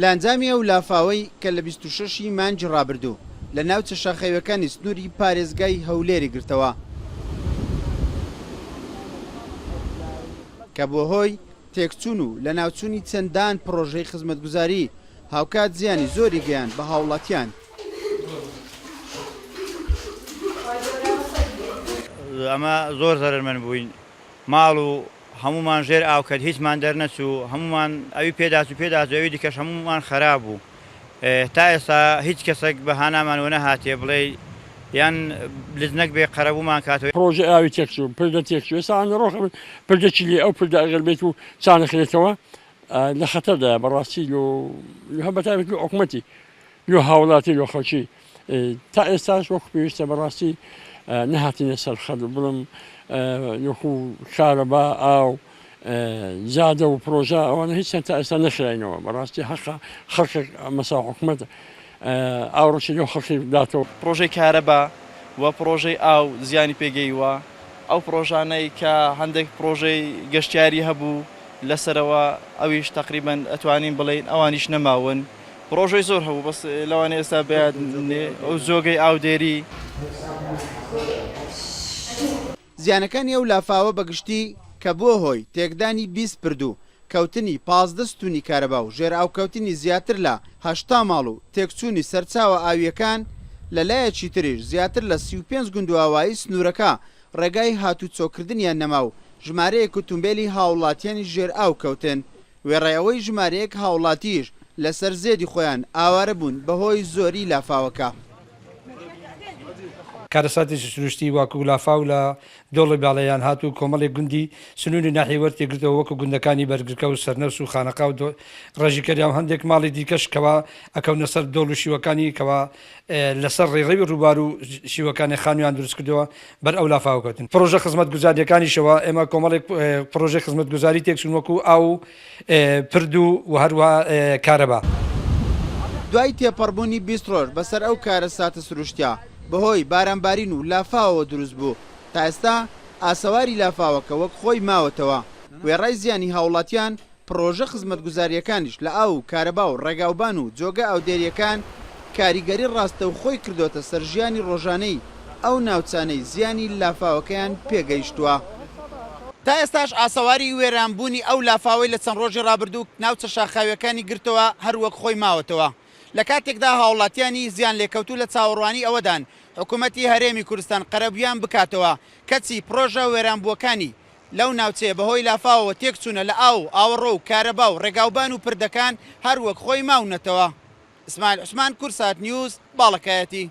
لە ئەنجامی ئەو لافاوەی کە لە 26 ی مانگی ڕابردوو لە ناوچە شاخاوییەکانی سنووری پارێزگای هەولێری گرتەوە، کە بووە هۆی تێکچوون و لەناوچوونی چەندان پڕۆژەی خزمەتگوزاری، هاوکات زیانی زۆری گەیاند بە هاوڵاتیان. ئەمە زۆر زەرەرمەند بووین ماڵ و هەموومان ژێر ئاو کەت هیچمان دەرنەچوو هەموومان ئەوی پێداچوو پێداچوو ئەوی دیکەش هەموومان خەراب بوو تا ئێستا هیچ کەسێک بە هانامان وە نەهاتێ بڵێ یان لجنەک بێ قەرەبوومان کاتەوە. پڕۆژەی ئاوی تێکچوو، پردە تێکچوو، ئێستا ئەنەڕۆخ پردەکی لێ ئەو پردە ئەگەر بێت و چانەخرێتەوە لە خەتەردایە بەڕاستی لۆ هەم بەتایبەت لۆ حکومەتی لۆ هاوڵاتی لۆ خەڵکی تا ئێستاش وەکو پێویستە بەڕاستی نەهاتینە سەر خەت بڵم وەکو کارەبا ئاو جادە و پرۆژە ئەوانە هیچیان تا ئێستا نەخراینەوە بەڕاستی حەقە خەڵکێک مەسا حکومەت ئاوڕشی لەو خەڵکی بداتەوە. پرۆژەی کارەبا و پرۆژەی ئاو زیانی پێگەیوە، ئەو پرۆژانەی کە هەندێک پرۆژەی گەشتیاری هەبوو لەسەرەوە ئەویش تەقریبەن ئەتوانین بڵێین ئەوانیش نەماون، پڕۆژەی زۆر هەبوو بەس لەوانەیە ئێستا بەیاد نێ ئەو جۆگەی ئاودێری. زیانەکانی ئەو لافاوە بە گشتی کە بووە هۆی تێکدانی 20 پرد و کەوتنی 15 ستوونی کارەبا و ژێرئاوکەوتنی زیاتر لە 80 ماڵ و تێکچوونی سەرچاوە ئاوییەکان، لە لایەکی تریش زیاتر لە 35 گوند و ئاوایی سنوورەکە ڕێگای هاتووچۆکردنیان نەما و ژمارەیەک ئوتومبێلی هاوڵاتیانیش ژێرئاو کەوتن. وێڕای ئەوەی ژمارەیەک هاوڵاتیش لەسەر زێدی خۆیان ئاوارە بوون بەهۆی زۆری لافاوەکە. کارەساتێکی سروشتی وەکو لافاو لە دۆڵی باڵەیان هات و کۆمەڵێک گوندی سنووری ناحیەی وەرتی گرتەوە وەکو گوندەکانی بەرگرکە و سەرنەوس و خانەقا و ڕێژیکەریا و هەندێک ماڵی دیکەش کەوا ئەکەونە سەر دۆڵ و شیوەکانی کەوا لەسەر ڕێڕەوی ڕووبار و شیوەکانی خانوویان دروست کردەوە بەر ئەو لافاوە کەوتن. پڕۆژە خزمەتگوزارییەکانیشەوە ئێمە کۆمەڵێک پڕۆژەی خزمەتگوزاری تێکچوون وەکو ئاو و پرد و و هەروەها کارەبا. دوای تێپەڕبوونی 20 ڕۆژ بەسەر ئەو کارەساتە سروشتیە بەهۆی بارانبارین و لافاوەوە دروست بوو، تا ئێستا ئاسەواری لافاوەکە وەک خۆی ماوەتەوە، وێڕای زیانی هاوڵاتیان پڕۆژە خزمەتگوزارییەکانیش لە ئاو و کارەبا و ڕێگاوبان و جۆگە ئاودێرییەکان کاریگەری ڕاستەوخۆی کردۆتە سەر ژیانی ڕۆژانەی ئەو ناوچانەی زیانی لافاوەکەیان پێگەیشتووە. تا ئێستاش ئاسەواری وێرانبوونی ئەو لافاوەی لە چەند ڕۆژی ڕابردوو ناوچە شاخاوییەکانی گرتەوە هەر وەک خۆی ماوەتەوە، لە کاتێکدا هاوڵاتیانی زیانلێکەوتوو لە چاوەڕوانی ئەوەدان حکومەتی هەرێمی کوردستان قەرەبوویان بکاتەوە، کەچی پڕۆژە وێرانبووەکانی لەو ناوچەیە بەهۆی لافاوەوە تێکچوونە لە ئاو و ئاوەڕۆ و کارەبا و ڕێگاوبان و پردەکان هەر وەک خۆی ماونەتەوە. ئیسماعیل عوسمان، کوردسات نیوز، باڵەکایەتی.